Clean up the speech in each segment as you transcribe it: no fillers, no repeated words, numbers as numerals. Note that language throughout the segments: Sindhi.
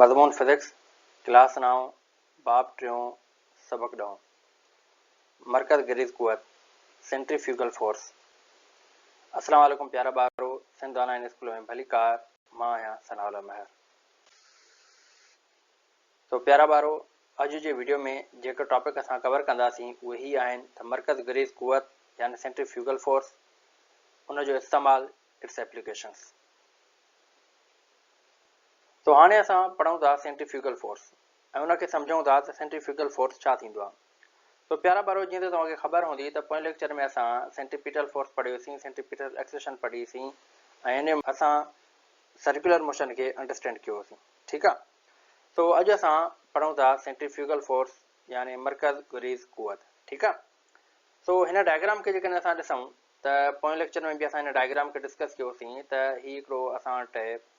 مضمون فزڪس، ڪلاس نائون، باب ٽيون، سبق ڏهون. مرڪز گريز قوت، Centrifugal Force. السلام عليڪم پيارا ٻارو، سنڌ آن لائين اسڪول ۾ ڀليڪار، مان آهيان ثناء الله مهر. سو پيارا ٻارو، اڄ جي وڊيو ۾ جيڪي ٽاپڪ اسان ڪور ڪنداسين اهي هي آهن ته مرڪز گريز قوت يعني Centrifugal Force، ان جو استعمال، Its Applications. سو هاڻي اسان پڙهون ٿا سينٽريفيوگل فورس ۽ ان کي سمجهون ٿا ته سينٽريفيوگل فورس ڇا ٿيندو آهي. سو پيارا ٻارو جيئن ته توهان کي خبر هوندي ته پوئين ليڪچر ۾ اسان سينٽريپيٽل فورس پڙهيوسين، سينٽريپيٽل ايڪسلريشن پڙهيسين ۽ ان ۾ اسان سرڪيولر موشن کي انڊرسٽينڊ ڪيوسين ٺيڪ آهي. سو اڄ اسان پڙهون ٿا سينٽريفيوگل فورس يعني مرڪز گريز قوت ٺيڪ آهي. سو هن ڊائگرام کي جيڪڏهن اسان ڏسون ته پوئين ليڪچر ۾ به اسان هن ڊائگرام کي ڊسڪس ڪيوسين ته هي هڪڙو اسان وٽ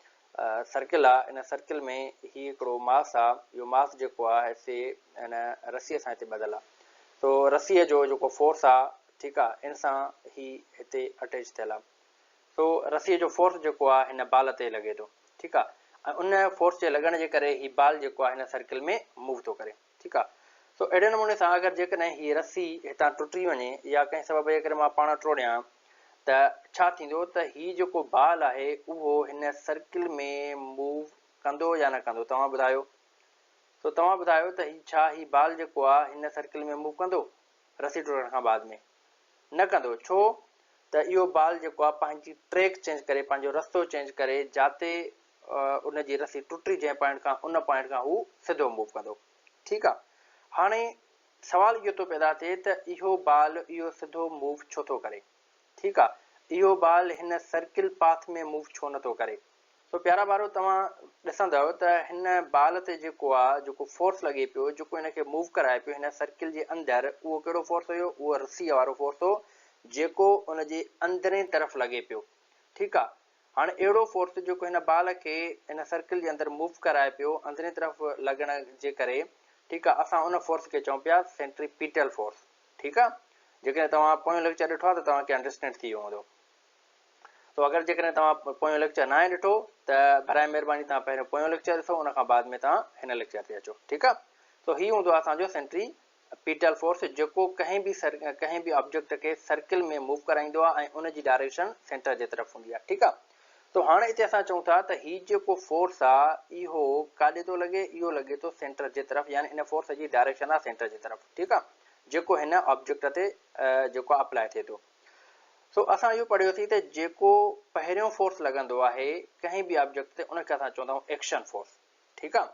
سرڪل آ ان سرڪل ۾ هي هڪڙو ماس آ اهو ماس جيڪو آ سي هن رسيء سان هتي ٻڌل آ سو رسيء جو جيڪو فورس آ ٺيڪ آ ان سان هي هتي اٽيچ ٿيل آ سو رسيء جو فورس جيڪو آ هن بال تي لڳي ٿو ٺيڪ آ ۽ ان فورس جي لڳڻ جي ڪري هي بال جيڪو آ هن سرڪل ۾ موو ٿو ڪري. ٺيڪ آ سو اهڙي نموني سان اگر جيڪڏهن هي رسي هتان ٽٽي وڃي يا ڪنهن سبب جي ڪري مان پاڻ ٽوڙيان ته ڇا ٿيندو ته هي جيڪو بال آهي اهو هن سرڪل ۾ موو ڪندو يا نه ڪندو توهان ٻڌايو سو توهان ٻڌايو ته هي ڇا هي بال جيڪو آ هن سرڪل ۾ موو ڪندو رسي ٽٽڻ کان بعد ۾ نه ڪندو ڇو ته اهو بال جيڪو آ پنهنجي ٽريڪ چينج ڪري پنهنجو رستو چينج ڪري جاتي ان جي رسي ٽٽي جنهن پوائنٽ کان ان پوائنٽ کان هو سڌو موو ڪندو ٺيڪ آ هاڻي سوال اهو ٿو پيدا ٿئي ته اهو بال اهو سڌو موو ڇو ٿو ڪري ٺيڪ آ اهو بال هن سرڪل پاٿ ۾ موو ڇو نه ٿو ڪري سو پيارا ٻارو توهان ڏسندؤ ته هن بال تي جيڪو آ جيڪو فورس لڳي پيو جيڪو هن کي موو ڪرائي پيو هن سرڪل جي اندر اهو ڪهڙو فورس هيو اهو رسي وارو فورس هو جيڪو ان جي اندرين طرف لڳي پيو ٺيڪ آ هاڻي اهڙو فورس جيڪو هن بال کي هن سرڪل جي اندر موو ڪرائي پيو اندرين طرف لڳڻ جي ڪري ٺيڪ آ اسان ان فورس کي چئون پيا سينٽريپيٽل فورس ٺيڪ آ جيڪڏهن توهان پويون ليڪچر ڏٺو آ ته توهان کي انڊرسٽينڊ ٿي ويو هوندو سو اگر جيڪڏهن توهان پويون ليڪچر ناهي ڏٺو ته برائي مهرباني توهان پهريون پويون ليڪچر ڏسو ان کان بعد ۾ توهان هن ليڪچر تي اچو ٺيڪ آ سو هي هوندو آ اسان جو سينٽري پيٽل فورس جيڪو ڪنهن به ڪنهن به آبجيڪٽ کي سرڪل ۾ موو ڪرائيندو آهي ۽ ان جي ڊائريڪشن سينٽر جي طرف هوندي آهي ٺيڪ آهي سو هاڻي هتي اسان چئون ٿا ته هي جيڪو فورس آهي اهو ڪاڏي ٿو لڳي اهو لڳي ٿو سينٽر جي طرف يعني ان فورس جي ڊائريڪشن آهي سينٽر جي طرف ٺيڪ آهي جيڪو هن آبجيڪٽ تي جيڪو اپلائي ٿئي ٿو سو اسان اهو پڙهيوسين ته جيڪو پهريون فورس لڳندو آهي ڪنهن به آبجيڪٽ تي ان کي اسان چوندا آهيون ايڪشن فورس ٺيڪ آ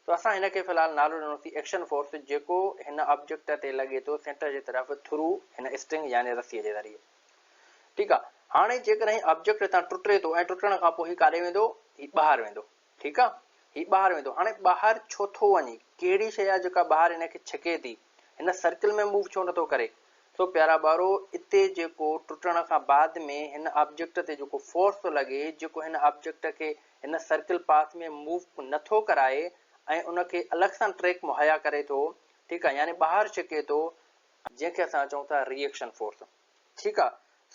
سو اسان هن کي في الحال نالو ڏنوسين ايڪشن فورس جيڪو هن آبجيڪٽ تي لڳي ٿو سينٽر جي طرف ٿرو هن اسٽرنگ يعني رسي جي ذريعي ٺيڪ آ هاڻي جيڪڏهن هي آبجيڪٽ هتان ٽٽي ٿو ۽ ٽٽڻ کان پوء هي ڪاڏي ويندو هي ٻاهر ويندو ٺيڪ آ هي ٻاهر ويندو هاڻي ٻاهر ڇو ٿو وڃي ڪهڙي شيء آ جيڪا ٻاهر هن کي ڇڪي ٿي هن سرڪل ۾ موو ڇو نٿو ڪري سو پيارا ٻارو اتي جيڪو ٽٽڻ کان بعد ۾ هن آبجيڪٽ تي جيڪو فورس ٿو لڳي جيڪو هن آبجيڪٽ کي هن سرڪل پاٿ ۾ موو نه ٿو ڪرائي ۽ ان کي الڳ سان ٽريڪ مهيا ڪري ٿو ٺيڪ آ يعني ٻاهر ڇڪي ٿو جنهن کي اسان چئون ٿا ري ايڪشن فورس ٺيڪ آ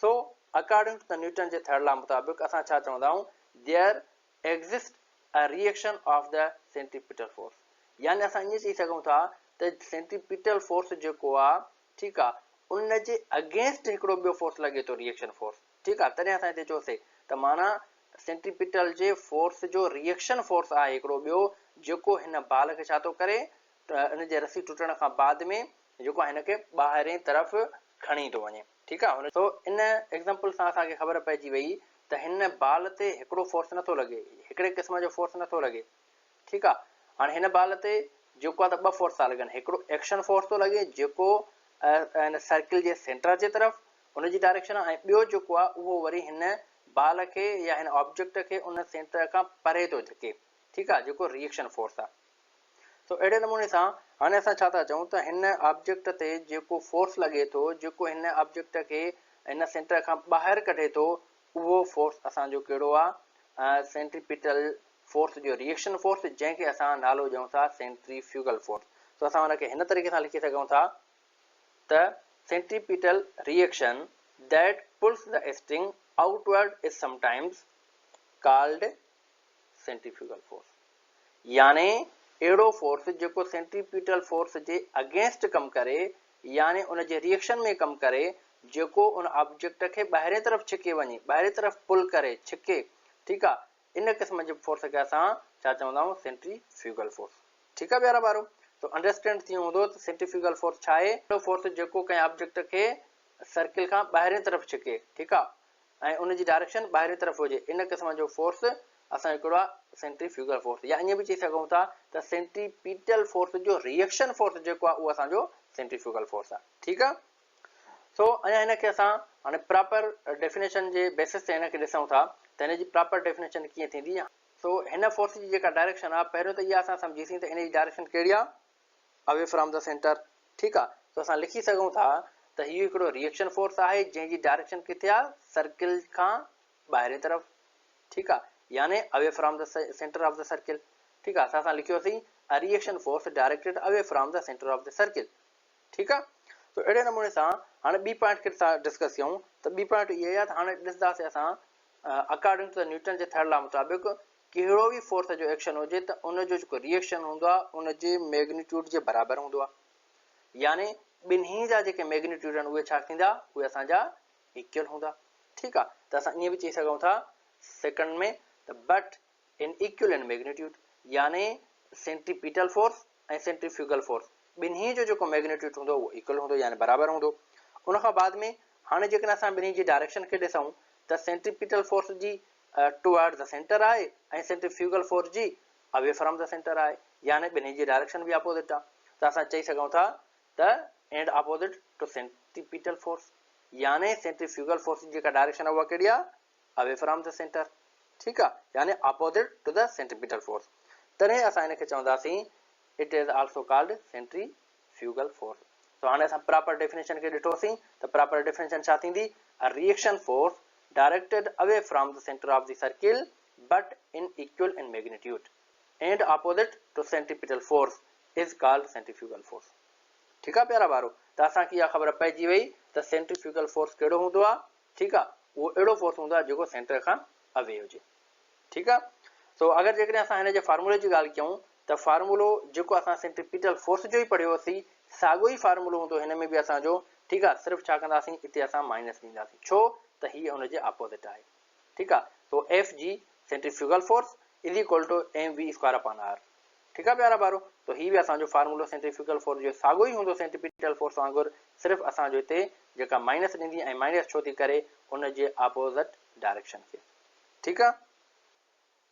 so according to the Newton جي ٿرڊ لا مطابق اسان ڇا چوندا آهيون there exist a reaction of the centripetal force يعني اسان ائين چئي سگهون ٿا ته سينٽريپيٽل فورس جيڪو آ ٺيڪ آ ان جي اگينسٽ هڪڙو ٻيو فورس لڳي ٿو ري ايڪشن فورس ٺيڪ آ تڏهن اسان هتي چيوسي ته معنيٰ سينٽريپيٽل جي فورس جو ري ايڪشن فورس آهي هڪڙو ٻيو جيڪو هن بال کي ڇا ٿو ڪري ته ان جي رسي ٽٽڻ کان بعد ۾ جيڪو آهي هن کي ٻاهرين طرف کڻي ٿو وڃي ٺيڪ آ سو ان ايگزامپل سان اسان کي خبر پئجي وئي ته هن بال تي هڪڙو فورس نٿو لڳي هڪڙي قسم جو فورس نٿو لڳي ٺيڪ آ هاڻي هن بال تي جيڪو آ ته ٻه فورس ٿا لڳن هڪڙو ايڪشن فورس ٿو لڳي جيڪو هن سرڪل جي سينٽر جي طرف ان جي ڊائريڪشن آ ۽ ٻيو جيڪو آ اهو وري هن بال کي يا هن آبجيڪٽ کي ان سينٽر کان پري ٿو ڌڪي ٺيڪ آ جيڪو ري ايڪشن فورس آ سو اهڙي نموني سان هاڻي اسان ڇا ٿا چئون ته هن آبجيڪٽ تي جيڪو فورس لڳي ٿو جيڪو هن آبجيڪٽ کي هن سينٽر کان ٻاهر ڪڍي ٿو اهو فورس اسان جو ڪهڙو آ سينٽريپيٽل فورس جو ري ايڪشن فورس جنهن کي اسان نالو ڏيون ٿا سينٽري فيوگل فورس سو اسان ان کي هن طريقي سان لکي سگهون ٿا ته centripetal reaction that pulls the string outward is sometimes called centrifugal force. يعني اهڙو فورس جيڪو سينٽريپيٽل فورس جي اگينسٽ ڪم ڪري يعني ان جي ريئڪشن ۾ ڪم ڪري جيڪو ان آبجيڪٽ کي ٻاهرين طرف ڇڪي وڃي، ٻاهرين طرف پل ڪري، ڇڪي، ٺيڪ آ، ان قسم جي فورس کي اسان ڇا چوندا آهيون سينٽريفيوگل فورس. ٺيڪ آ پيارا ٻارو، سو انڊرسٽينڊ ٿي هوندو ته سينٽريفيوگل فورس ڇا آهي؟ اهڙو فورس جيڪو ڪنهن آبجيڪٽ کي سرڪل کان ٻاهرين طرف ڇڪي، ٺيڪ آ، ۽ ان جي ڊائريڪشن ٻاهرين طرف هجي ان قسم جو فورس اسان جو ڪهڙو آهي سينٽري فيوگل فورس يا ائين به چئي سگهون ٿا ته سينٽري پيٽل فورس جو ريئڪشن فورس جيڪو آهي اهو اسان جو سينٽري فيوگل فورس آهي ٺيڪ آهي سو اڃا هن کي اسان هاڻي پراپر ڊيفينيشن جي بيسس تي هن کي ڏسون ٿا ته هن جي پراپر ڊيفينيشن ڪيئن ٿيندي. سو هن فورس جي جيڪا ڊائريڪشن آهي پهريون ته اها اسان سمجهيسين ته ان جي ڊائريڪشن ڪهڙي آهي اوي فرام the centre ٺيڪ آ سو اسان لکي سگهون ٿا ته هي هڪڙو ريئڪشن فورس آهي جنهن جي ڊائريڪشن ڪٿي آ سرڪل کان ٻاهرين طرف ٺيڪ آ يعني away from the centre of the circle ٺيڪ آ سو اسان لکيوسين a reaction force directed away from the centre of the circle ٺيڪ آ سو اهڙي نموني سان هاڻي ٻي پوائنٽ کي اسان ڊسڪس ڪيون ته ٻي پوائنٽ اها آ ته هاڻي ڏسنداسين اسان اڪارڊنگ ٽو the Newton جي ٿرڊ لا مطابق ڪهڙو به فورس جو ايڪشن هجي ته ان جو جيڪو ري ايڪشن هوندو آهي ان جي ميگنيٽيوڊ جي برابر هوندو آهي يعني ٻنهي جا جيڪي ميگنيٽيوڊ آهن اهي ڇا ٿيندا اهي اسان جا ايڪول هوندا ٺيڪ آهي ته اسان ائين به چئي سگهون ٿا سيڪنڊ ۾ ته but in equal in magnitude يعني سينٽريپيٽل فورس ۽ سينٽريفيوگل فورس ٻنهي جو جيڪو ميگنيٽيوڊ هوندو اهو ايڪول هوندو يعني برابر هوندو ان کان بعد ۾ هاڻي جيڪڏهن اسان ٻنهي جي ڊائريڪشن کي ڏسون ته سينٽريپيٽل فورس جي ٽوارڊ the centre آهي ۽ سينٽريفيوگل فورس جي اوي فرام the centre آهي يعني ٻنهي جي ڊائريڪشن به اپوزٽ آهي ته اسان چئي سگهون ٿا ته and opposite to centripetal force يعني سينٽريفيوگل فورس جي جيڪا ڊائريڪشن آهي اها ڪهڙي آهي اوي فرام the centre ٺيڪ آهي يعني opposite to the centripetal force تڏهن اسان ان کي چونداسين it is also called centrifugal force سو هاڻي اسان پراپر ڊيفينيشن کي ڏٺوسين ته پراپر ڊيفينيشن ڇا ٿيندي a reaction force directed away from the centre of the circle but in equal in magnitude and opposite to centripetal force is called centrifugal force ٺيڪ آ پيارا ٻارو ته اسان کي اها خبر پئجي وئي ته سينٽريفيوگل فورس ڪهڙو هوندو آ ٺيڪ آ اهو اهڙو فورس هوندو آ جيڪو سينٽر کان اوي هجي ٺيڪ آ سو اگر جيڪڏهن اسان هن جي فارمولي جي ڳالهه ڪيون ته فارمولو جيڪو اسان سينٽريپيٽل فورس جو ئي پڙهيو هوسين ساڳيو ئي فارمولو هوندو هن ۾ به اسان جو ٺيڪ آ صرف ڇا ڪنداسين اتي اسان مائنس ڏينداسين ڇو ته هي ان جي اپوزٽ آهي ٺيڪ آ سو F G centrifugal force is equal to M V square upon R ٺيڪ آ پيارا ٻارو تو هي به اسان جو فارمولو سينٽريفيوگل فورس جو ساڳيو ئي هوندو سينٽريپيٽل فورس وانگر صرف اسان جو هتي جيڪا مائنس ڏيندي ۽ مائنس ڇو ٿي ڪري ان جي اپوزٽ ڊائريڪشن کي ٺيڪ آ.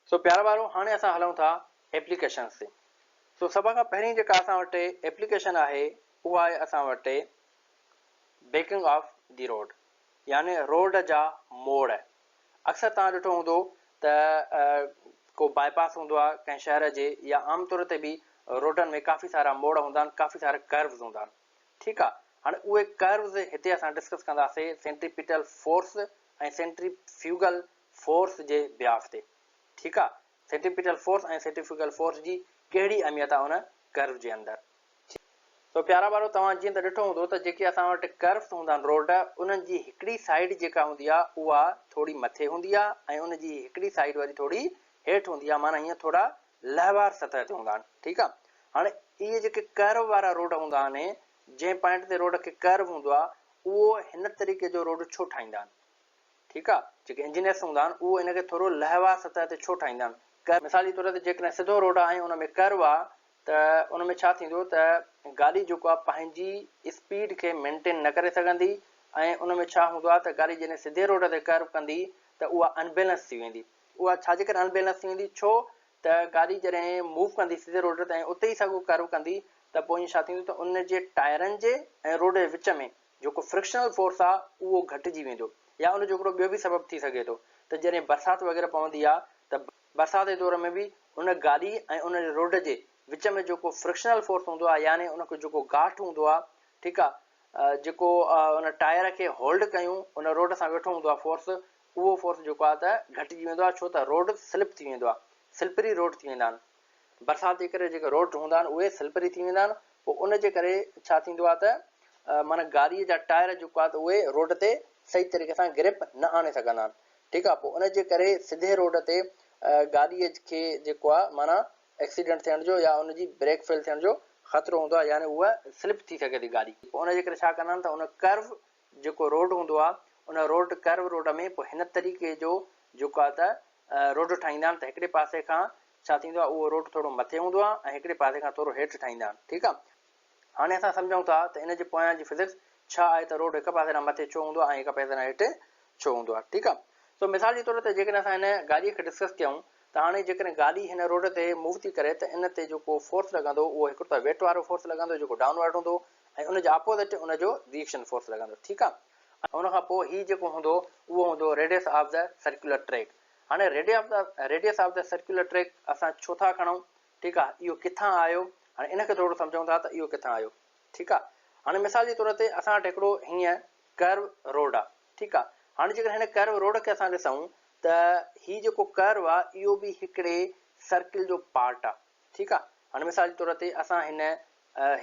سو پيارا ٻارو هاڻي اسان هلون ٿا ايپليڪيشنس تي. سو سڀ کان پهرين جيڪا اسان وٽ ايپليڪيشن آهي اها آهي اسان وٽ بيڪنگ آف the road يعني روڊ جا موڙ. اڪثر توهان ڏٺو هوندو ته ڪو باء پاس هوندو آهي ڪنهن شهر جي يا عام طور تي به روڊن ۾ ڪافي سارا موڙ هوندا آهن ڪافي سارا ڪروز هوندا آهن ٺيڪ آهي هاڻي اهي ڪروز هتي اسان ڊسڪس ڪنداسين سينٽريپيٽل فورس ۽ سينٽريفيوگل فورس جي بياف تي ٺيڪ آ سينٽريپيٽل فورس ۽ سينٽريفيوگل فورس جي ڪهڙي اهميت آ ان ڪرو جي اندر. سو پيارا ٻارو توهان جيئن ته ڏٺو هوندو ته جيڪي اسان وٽ ڪروس هوندا آهن روڊ انهن جي هڪڙي سائيڊ جيڪا هوندي آ اها ٿوري مٿي هوندي آ ۽ ان جي هڪڙي سائيڊ وري ٿوري هيٺ هوندي آ معنيٰ هيئن ٿورا لهوار سطح تي هوندا آهن ٺيڪ آ هاڻي اهي جيڪي ڪرو وارا روڊ هوندا آهن جنهن پوائنٽ تي روڊ کي ڪرو هوندو آ اهو هن طريقي جو روڊ ڇو ٺاهيندا آهن ٺيڪ آ جيڪي انجنيئرس هوندا آهن اهو ان کي ٿورو لهوار سطح تي ڇو ٺاهيندا آهن ڪر مثال جي طور تي جيڪڏهن سڌو روڊ آ ۽ ان ۾ ڪرو آ ته ان ۾ ڇا ٿيندو ته گاڏي جيڪو آ پنهنجي اسپيڊ کي مينٽين نه ڪري سگهندي ۽ ان ۾ ڇا هوندو آ ته گاڏي جڏهن سڌي روڊ تي ڪرو ڪندي ته اها ان بيلنس ٿي ويندي اها ڇا جي ڪري ان بيلنس ٿي ويندي ڇو ته گاڏي جڏهن موو ڪندي سڌي روڊ تي ۽ اتي ئي ساڳو ڪرو ڪندي ته پوء ائين ڇا ٿيندو ته ان جي ٽائرن جي ۽ روڊ جي وچ ۾ جيڪو فرڪشنل فورس آ اهو گهٽجي ويندو يا ان جو هڪڙو ٻيو به سبب ٿي سگهي ٿو ته جڏهن برسات وغيره پوندي آ ته برسات جي دور ۾ به ان گاڏي ۽ ان روڊ جي وچ ۾ جيڪو فرڪشنل فورس هوندو آ يعني ان کي جيڪو گاٺ هوندو آ ٺيڪ آ جيڪو ان ٽائر کي هولڊ ڪيون ان روڊ سان ويٺو هوندو آ فورس اهو فورس جيڪو آ ته گهٽجي ويندو آ ڇو ته روڊ سلپ ٿي ويندو آ سلپري روڊ ٿي ويندا آهن برسات جي ڪري جيڪي روڊ هوندا آهن اهي سلپري ٿي ويندا آهن پوء ان جي ڪري ڇا ٿيندو آهي ته معنيٰ گاڏي جا ٽائر جيڪو آهي ته اهي روڊ تي صحيح طريقي سان گرپ نه آڻي سگهندا آهن ٺيڪ آهي پوء ان جي ڪري سڌي روڊ تي گاڏي کي جيڪو آهي معنيٰ ايڪسيڊنٽ ٿيڻ جو يا ان جي بريڪ فيل ٿيڻ جو خطرو هوندو آهي يعني اها سلپ ٿي سگهي ٿي گاڏي. پوء ان جي ڪري ڇا ڪندا آهن ته ان ڪرو جيڪو روڊ هوندو آهي ان روڊ ڪرو روڊ ۾ پوء هن طريقي جو جيڪو آهي ته روڊ ٺاهيندا آهن ته هڪڙي پاسي کان ڇا ٿيندو آهي اهو روڊ ٿورو مٿي هوندو آهي ۽ هڪڙي پاسي کان ٿورو هيٺ ٺاهيندا آهن ٺيڪ آهي. هاڻي اسان سمجهون ٿا ته ان جي پويان جي فزڪس ڇا آهي ته روڊ هڪ پاسي ڏانهن مٿي ڇو هوندو آهي ۽ هڪ پاسي ڏانهن هيٺ ڇو هوندو آهي ٺيڪ آهي سو مثال جي طور تي جيڪڏهن اسان هن گاڏي کي ڊسڪس ڪيون ته هاڻي جيڪڏهن گاڏي هن روڊ تي موو ٿي ڪري ته ان تي جيڪو فورس لڳندو اهو هڪڙو ته ويٽ وارو فورس لڳندو جيڪو ڊائون ورڊ هوندو ۽ ان جي اپوزٽ ان جو ريئڪشن فورس لڳندو ٺيڪ آهي ۽ ان کان پوء هي جيڪو هوندو اهو هوندو radius of the circular track هاڻي radius of the circular track اسان ڇو ٿا کڻون ٺيڪ آ اهو ڪٿان آيو هاڻي ان کي ٿورو سمجهون ٿا ته اهو ڪٿان آيو ٺيڪ آ هاڻي مثال جي طور تي اسان وٽ هڪڙو هيئن ڪرو روڊ آ ٺيڪ آ هاڻي جيڪڏهن هن ڪرو روڊ کي اسان ڏسون ته هي جيڪو ڪرو آ اهو به هڪڙي سرڪل جو پارٽ آ ٺيڪ آ هاڻي مثال جي طور تي اسان هن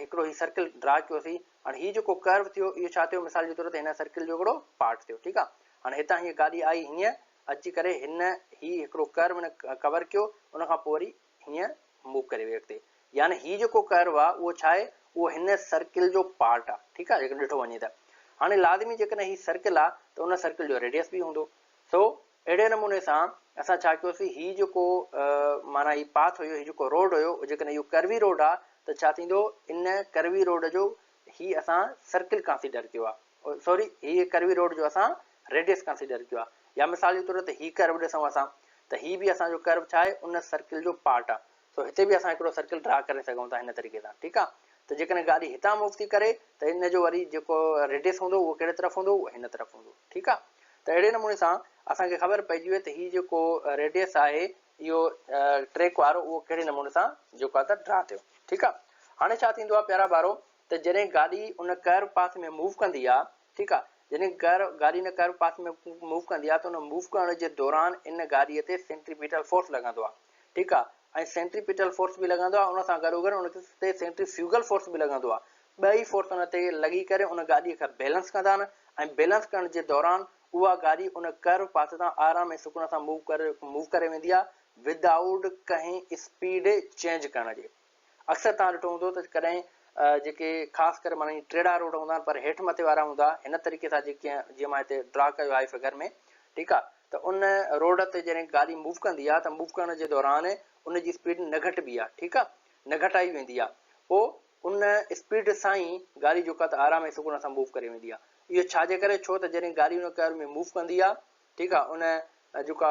هڪڙو هي سرڪل ڊرا ڪيوسين هاڻي هي جيڪو ڪرو ٿيو اهو ڇا ٿيو مثال جي طور تي هن سرڪل جو هڪڙو پارٽ ٿيو ٺيڪ آ هاڻي هتان هيء گاڏي آئي هيئن اچي ڪري هن هي هڪڙو ڪرو هن ڪور ڪيو ان کان پوء وري هيئن موو ڪري وئي اڳتي يعني هي جيڪو ڪرو آ اهو ڇا آهي اهو هن سرڪل جو پارٽ آ ٺيڪ آ جيڪڏهن ڏٺو وڃي ته هاڻي لازمي جيڪڏهن هي سرڪل آ ته ان سرڪل جو ريڊيس به هوندو سو اهڙي نموني سان اسان ڇا ڪيوسي هي جيڪو معنيٰ هي پاٿ هيو هي جيڪو روڊ هيو جيڪڏهن اهو ڪروي روڊ آ ته ڇا ٿيندو ان ڪروي روڊ جو هي اسان سرڪل ڪانسيڊر ڪيو آ سوري هي ڪروي روڊ جو اسان ريڊيس ڪنسيڊر ڪيو آهي يا مثال جي طور تي هي ڪرو ڏسون اسان ته هي به اسان جو ڪرو ڇا آهي ان سرڪل جو پارٽ آهي سو هتي به اسان هڪڙو سرڪل ڊرا ڪري سگهون ٿا هن طريقي سان ٺيڪ آهي ته جيڪڏهن گاڏي هتان موو ٿي ڪري ته ان جو وري جيڪو ريڊيس هوندو اهو ڪهڙي طرف هوندو اهو هن طرف هوندو ٺيڪ آهي ته اهڙي نموني سان اسان کي خبر پئجي وئي ته هي جيڪو ريڊيس آهي اهو ٽريڪ وارو اهو ڪهڙي نموني سان جيڪو آهي ته ڊرا ٿيو ٺيڪ آهي هاڻي ڇا ٿيندو آهي پيارا ٻارو ته جڏهن گاڏي ان ڪرو پاٿ ۾ موو ڪندي آ ٺيڪ آ جڏهن ڪرو گاڏي ان ڪرو پاٿ ۾ موو ڪندي آ ته ان موو ڪرڻ جي دوران ان گاڏي تي سينٽريپيٽل فورس لڳندو آ ٺيڪ آ ۽ سينٽريپيٽل فورس به لڳندو آ ان سان گڏوگڏ ان تي سينٽريفيوگل فورس به لڳندو آ ٻئي فورس ان تي لڳي ڪري ان گاڏي کي بيلنس ڪندا آهن ۽ بيلنس ڪرڻ جي دوران اها گاڏي ان ڪرو پاٿ تان آرام ۽ سڪون سان موو ڪري موو ڪري ويندي آ ود آئوٽ ڪنهن اسپيڊ چينج ڪرڻ جي. اڪثر توهان ڏٺو هوندو ته ڪڏهن جيڪي خاص ڪري معنيٰ ٽيڙا روڊ هوندا آهن پر هيٺ مٿي وارا هوندا هن طريقي سان جيڪي جيئن مان هتي ڊرا ڪيو آهي فگر ۾ ٺيڪ آهي ته ان روڊ تي جڏهن گاڏي موو ڪندي آهي ته موو ڪرڻ جي دوران ان جي اسپيڊ نه گهٽبي آهي ٺيڪ آهي نه گهٽائي ويندي آهي پوء ان اسپيڊ سان ئي گاڏي جيڪا ته آرام ۽ سڪون سان موو ڪري ويندي آهي اهو ڇا جي ڪري ڇو ته جڏهن گاڏي ان ڪرو ۾ موو ڪندي آهي ٺيڪ آ ان جيڪا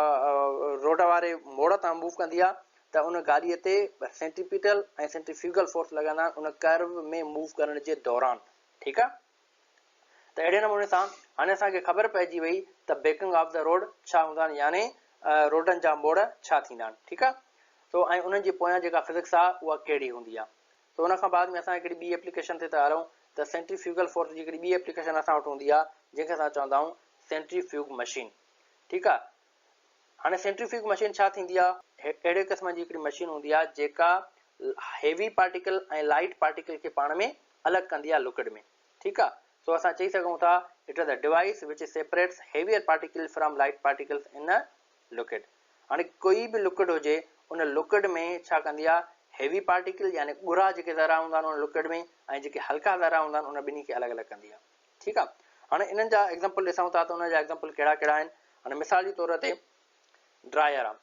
روڊ واري موڙ تان موو ڪندي آ ته ان گاڏي تي سينٽريپيٽل ۽ سينٽريفيوگل فورس لڳندا آهن ان ڪرو ۾ موو ڪرڻ جي دوران ٺيڪ آ ته اهڙي نموني سان هاڻي اسان کي خبر پئجي وئي ته بيڪنگ آف the road ڇا هوندا آهن يعني روڊن جا موڙ ڇا ٿيندا آهن ٺيڪ آ سو ۽ انهن جي پويان جيڪا فزڪس آ اها ڪهڙي هوندي آ سو ان کان بعد ۾ اسان هڪڙي ٻي ايپليڪيشن تي ٿا هلون ته سينٽريفيوگل فورس جي هڪڙي ٻي ايپليڪيشن اسان وٽ هوندي آ جنهن کي اسان چوندا آهيون سينٽريفيوگ مشين ٺيڪ آ هاڻي سينٽريفيوگ مشين ڇا ٿيندي آ اهڙي قسم جي هڪڙي مشين هوندي آ جيڪا هيوي پارٽيڪل ۽ لائيٽ پارٽيڪل کي پاڻ ۾ الڳ ڪندي آ لڪوڊ ۾ ٺيڪ آ سو اسان چئي سگهون ٿا it is a device which separates heavier particle from light particles in a liquid هاڻي ڪوئي به لڪوڊ هجي ان لڪوڊ ۾ ڇا ڪندي آ هيوي پارٽيڪل يعني ڳرا جيڪي ذرا هوندا آهن ان لڪوڊ ۾ ۽ جيڪي هلڪا ذرا هوندا آهن ان ٻنهي کي الڳ الڳ ڪندي آ ٺيڪ آ هاڻي انهن جا ايگزامپل ڏسون ٿا ته انهن جا ايگزامپل ڪهڙا ڪهڙا آهن هاڻي مثال جي طور تي ڊرائر آ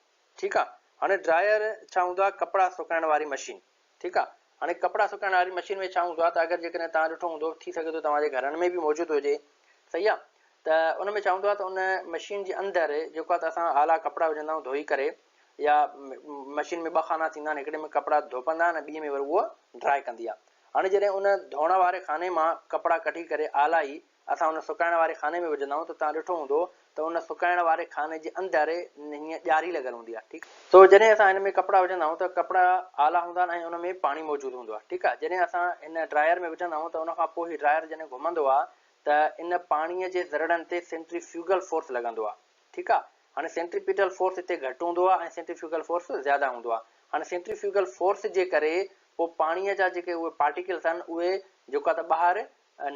ٺيڪ آ هاڻي ڊرائر ڇا هوندو آ ڪپڙا سڪائڻ واري مشين ٺيڪ آ هاڻي ڪپڙا سڪائڻ واري مشين ۾ ڇا هوندو آ ته اگر جيڪڏهن توهان ڏٺو هوندو ٿي سگهي ٿو توهان جي گهرن ۾ به موجود هجي صحيح آ ته ان ۾ ڇا هوندو آ ته ان مشين جي اندر جيڪو آ ته اسان آلا ڪپڙا وجهندا آهيون ڌوئي ڪري يا مشين ۾ ٻه خانا ٿيندا آهن هڪڙي ۾ ڪپڙا ڌوپندا آهن ۽ ٻي ۾ وري اهو ڊرائي ڪندي آ هاڻي جڏهن ان ڌوئڻ واري خاني مان ڪپڙا ڪڍي ڪري آلائي اسان ان سڪائڻ واري خاني ۾ وجهندا آهيون ته توهان ڏٺو هوندو ته ان سڪائڻ واري خاني جي اندر هيئن ڄاري لڳل هوندي آهي ٺيڪ. سو جڏهن اسان هن ۾ ڪپڙا وجهندا آهيون ته ڪپڙا آلا هوندا آهن ۽ ان ۾ پاڻي موجود هوندو آهي ٺيڪ آهي جڏهن اسان هن ڊرائر ۾ وجهندا آهيون ته ان کان پوء هي ڊرائر جڏهن گهمندو آهي ته ان پاڻي جي ذرڙن تي سينٽريفيوگل فورس لڳندو آهي ٺيڪ آهي هاڻي سينٽريپيٽل فورس هتي گهٽ هوندو آهي ۽ سينٽريفيوگل فورس زياده هوندو آهي هاڻي سينٽريفيوگل فورس جي ڪري پوء پاڻيء جا جيڪي اهي پارٽيڪلس آهن اهي جيڪو آهي ته ٻاهر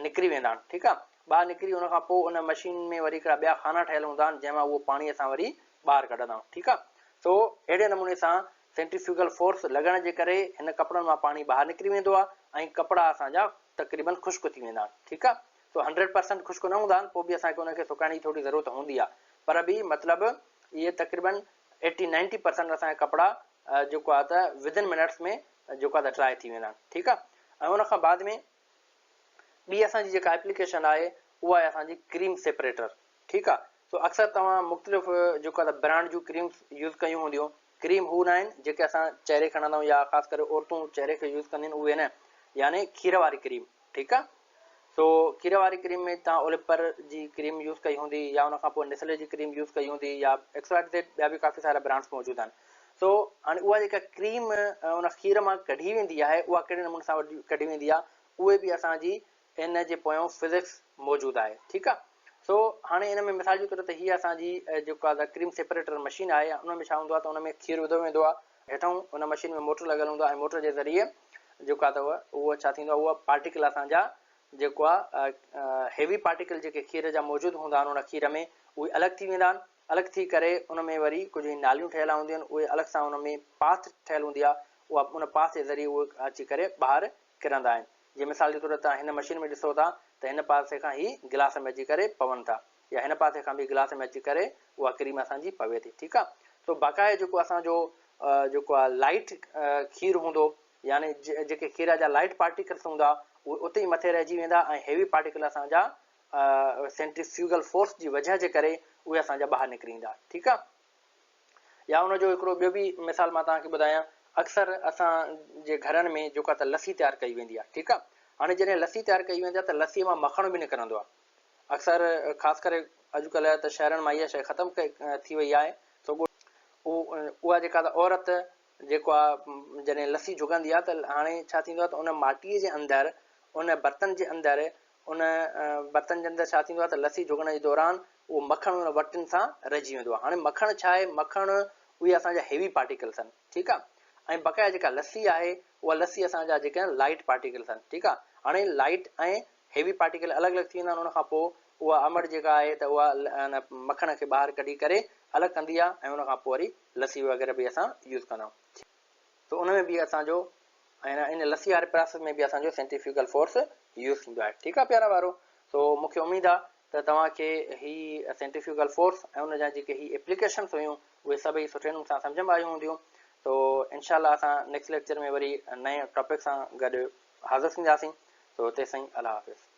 نڪري ويندا آهن ٺيڪ آهي ٻاهر نڪري ان کان پوء ان مشين ۾ وري هڪڙا ٻيا خانا ٺهيل هوندا آهن جنهن مان اهو پاڻي اسان وري ٻاهر ڪڍندا آهيون ٺيڪ آهي سو اهڙي نموني سان سينٽريفيوگل فورس لڳڻ جي ڪري هن ڪپڙن مان پاڻي ٻاهر نڪري ويندو آهي ۽ ڪپڙا اسان جا تقريبن خشڪ ٿي ويندا آهن ٺيڪ آهي سو 100% خشڪ نه هوندا آهن پوء به اسان کي ان کي سڪائڻ جي ٿوري ضرورت هوندي آهي پر به مطلب اهي تقريبن ايٽي نائنٽي پرسنٽ اسان جا ڪپڙا جيڪو آهي ته ودن منٽس ۾ جيڪو آهي ته ڊرائي ٿي ويندا آهن ٺيڪ آهي ۽ ان کان بعد ۾ ٻي اسان جي جيڪا ايپليڪيشن آهي اها آهي اسان جي ڪريم سيپريٽر ٺيڪ آ سو اڪثر توهان مختلف جيڪو آ ته برانڊ جون ڪريمز يوز ڪيون هونديون ڪريم هو ناهن جيڪي اسان چهري کي هڻندا آهيون يا خاص ڪري عورتون چهري کي يوز ڪنديون آهن اهي نه يعني کير واري ڪريم ٺيڪ آ سو کير واري ڪريم ۾ توهان اوليپر جي ڪريم يوز ڪئي هوندي يا ان کان پوء نسلي جي ڪريم يوز ڪئي هوندي يا ايڪس وائي زيڊ ٻيا به ڪافي سارا برانڊز موجود آهن سو هاڻي اها جيڪا ڪريم ان کير مان ڪڍي ويندي آهي اها ڪهڙي نموني سان ڪڍي ويندي آهي اهي به اسان جي ان جي پويان فزڪس موجود آهي ٺيڪ آهي سو هاڻي ان ۾ مثال جي طور تي هي اسان جي جيڪا آهي ڪريم سيپريٽر مشين آهي ان ۾ ڇا هوندو آهي ته ان ۾ کير وڌو ويندو آهي هيٺون ان مشين ۾ موٽر لڳل هوندو آهي ۽ موٽر جي ذريعي جيڪو آهي ته اهو ڇا ٿيندو آهي اهو پارٽيڪل اسان جا جيڪو آهي هيوي پارٽيڪل جيڪي کير جا موجود هوندا آهن ان کير ۾ اهي الڳ ٿي ويندا آهن الڳ ٿي ڪري ان ۾ وري ڪجهه هي ناليون ٺهيل هونديون آهن اهي الڳ سان ان ۾ پاٿ ٺهيل هوندي آهي اها ان پاٿ جي ذريعي اهي اچي ڪري ٻاهر ڪرندا آهن جيئن مثال جي طور تان هن مشين ۾ ڏسو ٿا ته هن پاسي کان هي گلاس ۾ اچي ڪري پون ٿا يا هن پاسي کان به گلاس ۾ اچي ڪري اها ڪريم اسان جي پوي ٿي ٺيڪ آهي سو باقاعده جيڪو اسان جو جيڪو آهي لائٽ کير هوندو يعني جيڪي کير جا لائٽ پارٽيڪلس هوندا اهي اتي ئي مٿي رهجي ويندا ۽ هيوي پارٽيڪل اسان جا سينٽريفيوگل فورس جي وجهه جي ڪري اهي اسان جا ٻاهر نڪري ايندا ٺيڪ آ يا ان جو هڪڙو ٻيو به مثال مان توهان کي ٻڌايان اڪثر اسان جي گهرن ۾ جيڪو ته لسي تيار ڪئي ويندي آ ٺيڪ آ هاڻي جڏهن لسي تيار ڪئي ويندي آ ته لسي مان مکڻ به نڪرندو آ اڪثر خاص ڪري اڄڪلهه ته شهرن مان اها شيء ختم ٿي وئي آهي سو اها جيڪا ته عورت جيڪو آ جڏهن لسي جهڳندي آ ته هاڻي ڇا ٿيندو آ ته ان ماٽي جي اندر ان برتن جي اندر ان برتن جي اندر ڇا ٿيندو آهي ته لسي جهڳڻ جي دوران اهو مکڻ ان وٽن سان رهجي ويندو آهي. هاڻي مکڻ ڇا آهي؟ مکڻ اهي اسان جا هيوي پارٽيڪلس آهن، ٺيڪ آهي ۽ بقايا جيڪا لسي آهي اها لسي اسان جا جيڪي آهن لائيٽ پارٽيڪلس آهن، ٺيڪ آهي. هاڻي لائيٽ ۽ هيوي پارٽيڪل الڳ الڳ ٿي ويندا آهن ان کان پوء اها امڙ جيڪا آهي ته اها مکڻ کي ٻاهر ڪڍي ڪري الڳ ڪندي آهي ۽ ان کان پوء وري لسي وغيره به اسان يوز ڪندا آهيون. ته ان ۾ به اسان جو ۽ ان لسي واري پراسيس ۾ به اسان جو سينٽريفيوگل فورس يوز ٿيندو آهي ٺيڪ آهي پيارا ٻارو سو مون کي اميد آهي ته توهان کي هي سينٽريفيوگل فورس ۽ ان جا جيڪي هي ايپليڪيشنس هيون اهي سڀئي سٺي نموني سان سمجهه ۾ آيون هونديون سو انشاء الله اسان نيڪسٽ ليڪچر ۾ وري نئين ٽاپڪ سان گڏ حاضر ٿينداسين سو تيسين الله حافظ.